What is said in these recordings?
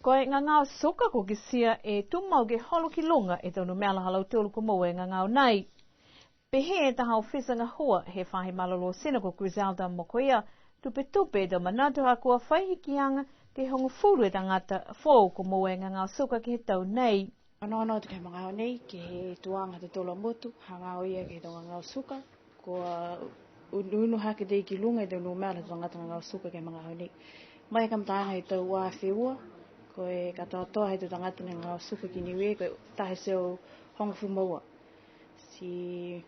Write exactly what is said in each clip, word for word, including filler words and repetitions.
Ko e gagao suka kua kitia e tumau ke holo ki luga e tau numela ha lautolu kua moua e gagao nei. Pehē e taha ofisa gahua he faahi malolō tino ko Griselda Mokoia, tupetupe e tau manatu ha kua fai hikiaga ke hogofulu e tagata foou kua moua e gagao suka ke he tau nei. Onoono atu ke he magaaho nei, ke he tuaga ha tautolu a motu, hagaao ia ke he tau gagao suka, kua unuunu hake tei ki luga e tau numela he tau tagata gagao suka ke he magaaho nei. Mai he kamataaga he tau ua afe ua, ko e katoatoa he tau tagata ne gagao suka ki Niue, ko e taha e teau hogofulu ma ua. Ti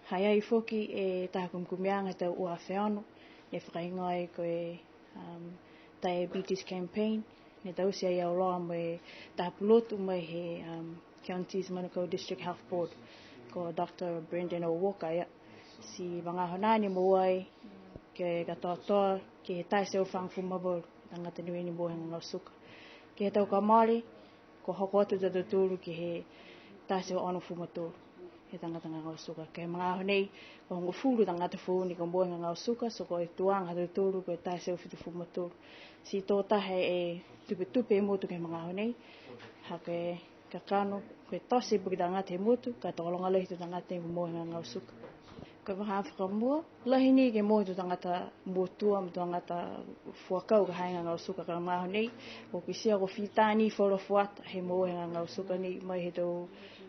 ha i ai foki e taha kumikumiaga he tau ua afe ono, ne fakahigoa ai ko e, um, Diabetes Campaign, ne taute ai auloa mo e taha pulotu mai he, um, Counties Manukau District Health Board, ko Doctor Brendan O. Walker ia. Ti magaaho nā ne moua ai ke katoatoa ke he taha e teau fagofulu ma valu tagata Niue ne moua he gagao suka. Ke he tau kua mole, kua hoko atu a tautolu ke he taha e teau onogofulu ma tolu he tagata gagao suka. Ke he magaaho nei, kua hogofulu tagata foou ni kua moua e gagao suka, so ko e tuaga ha tautolu ko e taha e teau fitugofulu ma tolu. Ti tō taha e tupetupe he motu ke he magaaho nei, ha ko e kakano, ko e tote e puke tagata he motu, ka e tokologa lahi e tau tagata ne moua e gagao suka. Ko e vahā fakamua, lahi ni ke moua e tau tagata motua mo e tau tagata fuakau ka ha i ai e gagao suka, ka e magaaho nei, kua kitia kua fita ni e falu a fuata he moua e gagao suka nei mai he tau,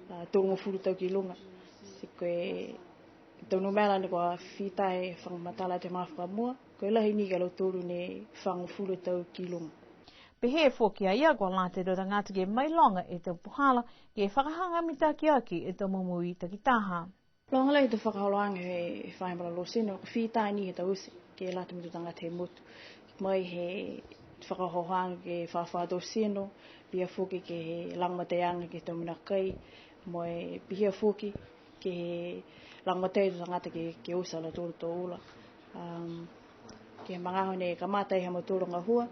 a, tolugofulu tau ki luga. Ti ko e tau numela ne kua fita e fakamatala atu he vahā fakamua, ko e lahi ni ke he lautolu ne fagofulu tau ki luga. Pehē foki a ia kua lata e tau tagata ke mailoga e tau puhala ke fakahaga mitaki aki e tau momoui takitaha. Loga lahi e tau fakaholoaga he, he faahi malolō tino, kua fita ni he taute, ke lata mo e tau tagata he motu. Mai he fakaohoohoaga ke fafao tau tino, pihia foki ke he lagomataiaga ke he tau mena kai, mo e pihia foki ke he lagomatai e tau tagata ke, ke oti a lautolu tau ula. Um, ke he magaaho ne kamata ai ha mautolu a gahua,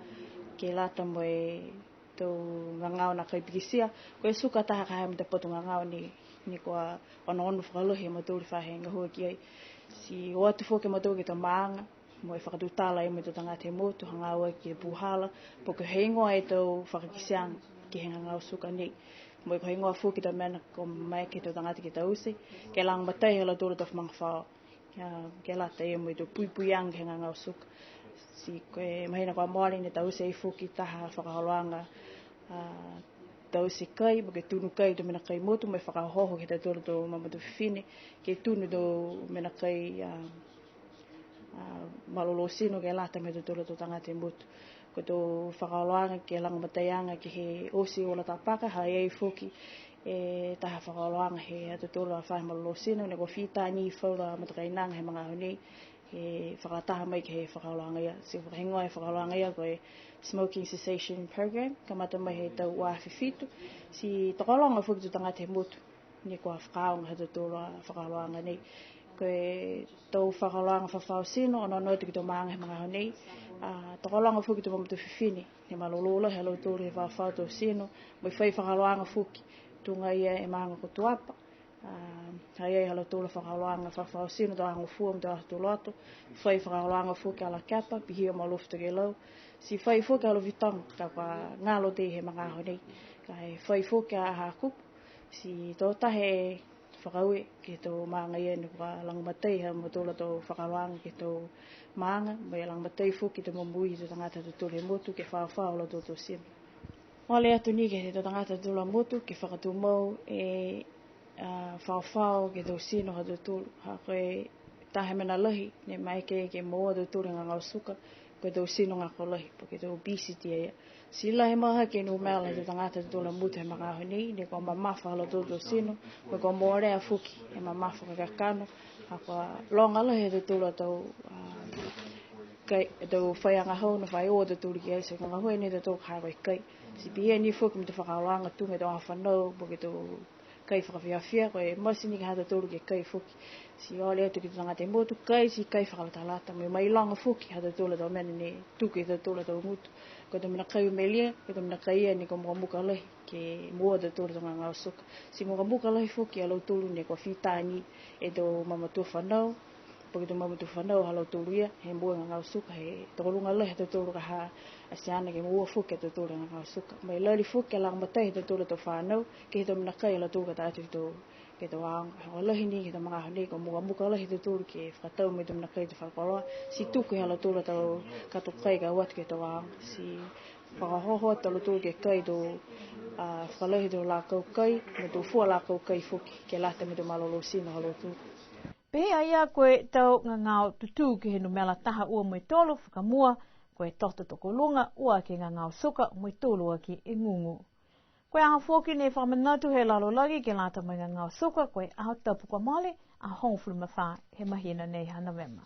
ke lata mo e tau gagao nākai pikitia, ko e suka taha ka ha e matapatu gagao ne, ne kua onoono fakalahi a mautolu he faahi gahua ki ai. Ti o atu foki a mautolu ke he tau maaga, mo e fakatutala ai mo e tau tagata he motu, hagaao ke he puhala, po ke heigoa e tau fakakiteaga ke he gagao suka nei. Mo e ko e heigoa foki e tau mena kua maeke he tau tagata ke taute, ke lagomatai ha lautolu a tau magafao. Ia, ke lata ia mo e tau puipuiaga he gagao suka. Ti ko e mahina kua mole ne taute ai foki taha fakaholoaga, a, taute kai, po ke tunu kai e tau mena kai motu, mo e fakaohooho ke he ha tautolu a tau mamatua fifine, ke tunu e tau mena kai, a, a, malolō tino ke lata mo e ha tautolu a tau tagata he motu. Ko e tau fakaholoaga ke lagomataiaga ke he oti e ola tapaka, ha i ai foki e taha fakaholoaga he ha tautolu a faahi malolō tino, ne kua fita ni e falu a matakainaga he magaaho nei, he fakalataha mai ke he fakaholoaga ia. Ti fakahigoa e fakaholoaga ia ko e Smoking Cessation Program, kamata mai he tau ua afe fitu, ti tokologa foki e tau tagata he motu ne kua fakaaoga ha tautolu a fakaholoaga nei. Ko e tau fakaholoaga fafao tino, onoono atu ke he tau maaga he magaaho nei, a, tokologa foki e tau mamatua fifine, ne malolō lahi a lautolu he fafao tau tino, mo e fai fakaholoaga foki, tuga ia e maaga ko Tuapa, a, ha i ai ha lautolu a fakaholoaga fafao tino, tau Aho Gofua mo e tau Aho Tuloto, fai fakaholoaga foki a Lakepa, pihia mo Alofi Tokelau, ti fai foki a Alofi Toga, ka kua galo tei he magaaho nei, ka e fai foki a Hakupu, ti tō taha e fakaaue ke he tau maaga ia ne kua lagomatai ha mautolu a tau fakaholoaga ke he tau maaga, mo e lagomatai foki e tau momoui he tau tagata ha tautolu he motu ke fafao a lautolu a tau tino. Ole atu ni ke he tau tagata ha tautolu a motu ke fakatumau e, a, fafao ke he tau tino ha tautolu. Ha ko e taha e mena lahi ne maeke ke moua e tautolu e gagao suka, ko e tau tino gako lahi, po ke tau obesity ia. Ti lahi mahaki e numela he tau tagata ha tautolu a motu he magaaho nei, ne kua mamafa ha lautolu a tau tino, mo e kua molea foki e mamafa mo e kakano, ha kua loga lahi ha tautolu a tau, a, kai, tau faiaga hau ne fa o a tautolu ki ai, ti ko e gahua ni ha tautolu ka ha ko e kai. Ti pihia ni foki mo e tau fakaholoaga tuga e tau aho fanau, po ke tau kai fakafiafia, ko e must ni ke he ha tautolu ke kai foki. Ti ole atu ke he tau tagata he motu, kai ti kai fakalatalata, mo e mailoga foki ha tautolu a tau mena ne tuku e ha tautolu a tau gutu. Ko e tau mena kai umelie, ko e tau mena kai ia ne kua mukamuka lahi ke moua e ha tautolu a tau gagao suka. Ti mukamuka lahi foki a lautolu ne kua fita ni e tau mamatua fanau, Po ke tau mamatua fānau ha lautolu ia, he moua e gagao suka, he tokoluga lahi ha tautolu ka ha a siana ke moua foki e tautolu e gagao suka. Mo e lali foki ke lagomatai ha tautolu a tau fānau, ke he tau mena kai ha lautolu ka ta atu ke he tau, ke he tau aoga. He lahi ni ke he tau magaaho nei, kua mukamuka lahi ha tautolu ke fakatau mo e tau mena kai he tau fakakoloa, ti tuku ha lautolu a tau kato kai ka o atu ke he tau aoga. Ti fakaohooho atu a lautolu ke kai tau, a, fakalahi tau lakau kai, mo e tau fua lakau kai foki, ke lata mo e tau malolō tino ha lautolu. Pehē a ia ko e tau gagao tutū ke he numela taha ua mo e tolu, fakamua, ko e toto tokoluga, ua ke gagao suka, mo e tolu aki e gugu. Ko e aho foki ne fakamanatu he lalolagi ke lata mo e gagao suka, ko e aho tapu kua mole, aho hogofulu ma fā he mahina nei ha Novema.